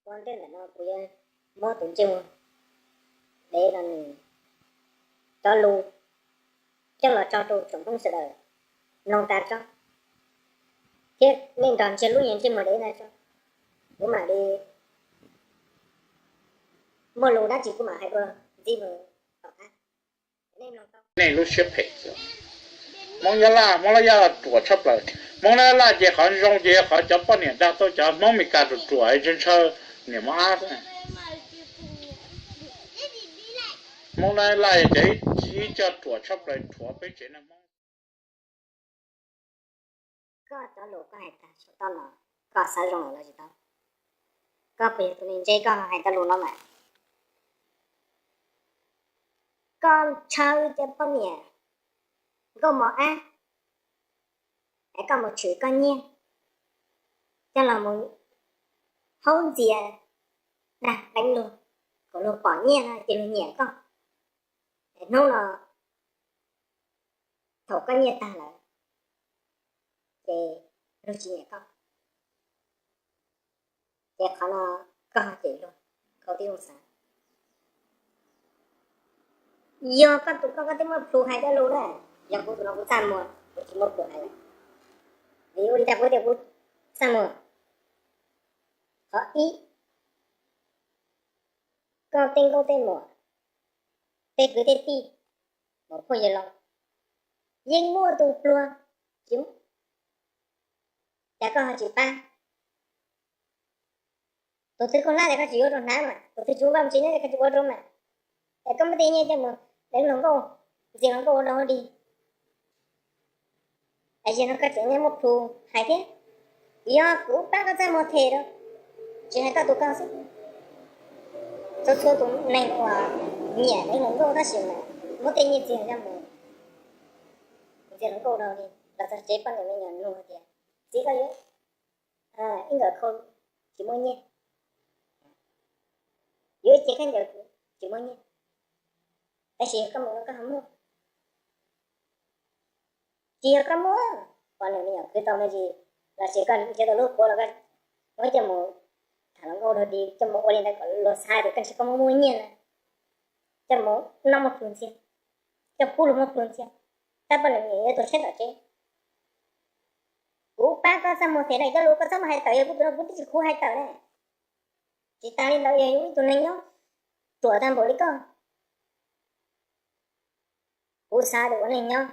Ua ntej ntawm no kuv yuav muab tus ntsej muag dev no nws cov lus coj los tso rau tsoom Hmoob sawv daws mloog tas tso, thiab nej nrog ntsib lub niag ntsej muag dev no tso, kuv mam li muaj lus dab tsi kuv mam hais dua ntxiv mus tom qab. Nej lub siab phem xwb. Hmoob Nyab Laj, Hmoob Laj Yaj ruam tshaj plaws. Hmoob Laj Laj ces qhov zoo ces yog qhov cov poj niam dag tau cov Hmoob Mes Kas ruam ruam ntshaw niam mos ab xwb. Hmoob Laj Laj ces ib co ruam tshaj plaws rhuav peb tsev neeg Hmoob. Koj cov lus koj hais tag saum toj no, koj xav zoo lawm los tsis tau? Koj puas yog tus neeg ntse koj hais cov lus no mas? Koj ntshaw cov poj niam nkauj mos ab, es koj mus tshwm koj nyiaj coj los mus haub ntxias dag qeeb luag, kom luag pom nyiaj no ces luag nyiam koj. Es hnub no thaum koj nyiaj tag lawm ces luag tsis nyiam koj. Ces qhov no koj cem luag, koj tib zoo xav. Yog koj tus koj, koj twb muaj plhus hais cov lus na, yog kuv tus no kuv txaj muag, kuv tsis muaj plhus hais lawm. Vim ua li cas kuv tias kuv txaj muag? Qhov ib, koj tej nkauj tej muam, tej kwv tej tij, muam phauj yawg laus, yeej muaj tus pluag, tsis, cas koj ho tsis pab? Tus twg koj hlab ces koj tsis yuav rau hnav mas, tus twg tsis muaj vaj tsis nyob ces koj tsis ua rau mas. Es koj muab tej nyiaj coj mus deev hluas nkauj, ntxias hluas nkauj ua dog ua dig. Es yog no koj tseem muaj plhus hais thiab. Yog kuv pab koj txaj muag them rau, tsis hais koj tus koj xwb, txhua txhua tus neeg uas nyiam deev hluas nkauj tab sis mas muab tej nyiaj txiag coj mus ntxias hluas nkauj dog dig los txog tsev poj niam me nyuam nug tias, txiv, koj yuav ib nkawm khau tsis muaj nyiaj, yuav ib ce khaub ncaws tsis muaj nyiaj, tab sis koj mus no koj ho muaj. Tsis yog koj muaj, poj niam me nyuam khwv tau me ntsis los sis koj nrhiav tau lub puav los koj muab coj mus tham hluas nkauj dog dig, coj mus ua li ntawd kom luag xav tias koj ntshe koj muaj muaj nyiaj na, coj mus noj muaj plhus ntxiag, coj pub luag muaj plhus ntxiag, tab poj niam me nyuam yuav tuaj saib tom tsev. Kuv pab koj txaj muag them no, cov lus koj txhob mus hais tawm, yog kuv tus no kuv twb tsis khuv hais tawm na. Tsis tas li ntawd yog ib tug neeg nyob ruam tag npaum li koj, kuv xav tias ua neeg nyob,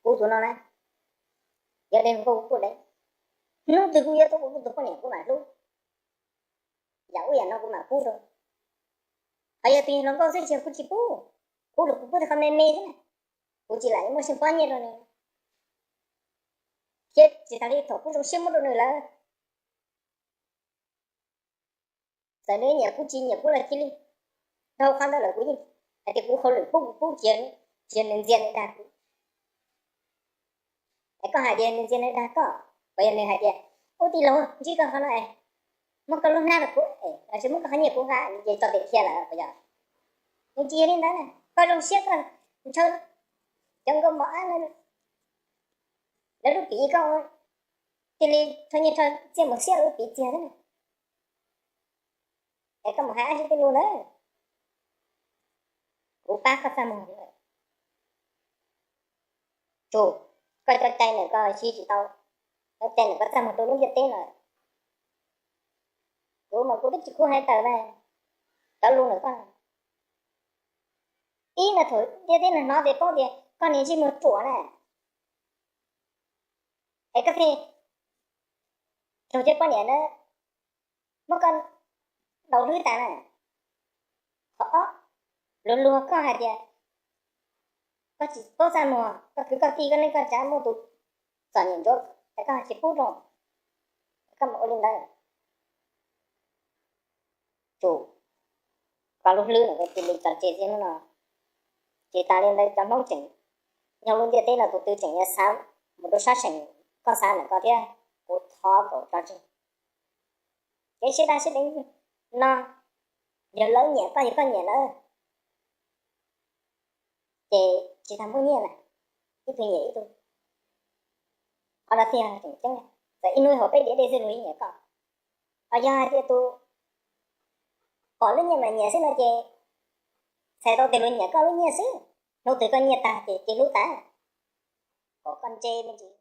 kuv tus no na, yog deev hluas nkauj kuv pub deev, hnub twg kuv yuav tau ua kuv tus poj niam kuv mam hlub. Yam ub yam no kuv mam pub rau. Ho yog tus hluas nkauj xwb ces kuv tsis pub, kuv los kuv pub tau qhov me me xwb na, kuv tsis lam yuav muaj sij pob nyiaj rau nws. Thiab tsis tas li thaum kuv zoo siab muab rau nws lawm, txawm nws nyiam kuv tsis nyiam kuv los cia li, dhau qhov ntawd lawm kuv yeej hais tias kuv hauj lwm pub kuv pub, tsis yog nws ntxias nws dag kuv. Es koj hais tias nws ntxias nws dag koj, puas yog nws hais tias, ub, tij laug, ntsib koj qhov no es muab koj lub hnab rau kuv es los sis muab koj qhov nyiaj kuv nqa, nws ces tso tias dhia lawm puas yog? Nws tsis yog li ntawd na, koj zoo siab koj ntshaw cov nkauj mos ab lawv lub piv, koj cia li rho nyiaj rho txiaj mus xiab lawv lub piv txiag xwb na. Es koj mus hais dab tsi tej lus ntawd, kuv pab koj txaj muag. Tsum, koj cov cai ntawm koj siv tsis tau, cov cai ntawm koj txaj muag rau lub ntiaj teb no. Kuv mas kuv twb tsis khuv hais tawm na, cov lus ntawm koj. Ib no thaum ntiaj teb no hnov tias paub tias koj niag ntsej muag ruam na, es koj thiaj raug cov poj niam na muab koj daus hlwb tas na. Qhov ob, luag luag koj hais tias koj tsis paub txaj muag, koj kwv koj tij koj neej koj tsav muaj tus txom nyem ntsuav es koj tsis pub rau, koj mus ua li ntawd. Tsum, koj lub hlwb no cia li tso tseg txij hnub no. Tsis tas li ntawd cov Hmoob tseem nyob lub ntiaj teb no tus twg tseem yuav xav mus rau sab seem koj xav ntawm koj thiab, kuv thov kom tso tseg. Kev siab daj siab deev no, yog lawv nyiam koj yog koj nyiam lawv, ces tsis tas muaj nyiaj lawm, ib tug nyiam ib tug. Qhov no thiaj tseem ceeb, txawm ib hnub hauv peb diav dej xwb luag yeej nyiam koj. Ho yog hais tias tus pom lub nyiaj mas nyiam xwb no ces txhais tau tias luag nyiam koj lub nyiaj xwb. Hnub twg koj nyiaj tag ces cia li hlub tas, kom koj ntse me ntsis.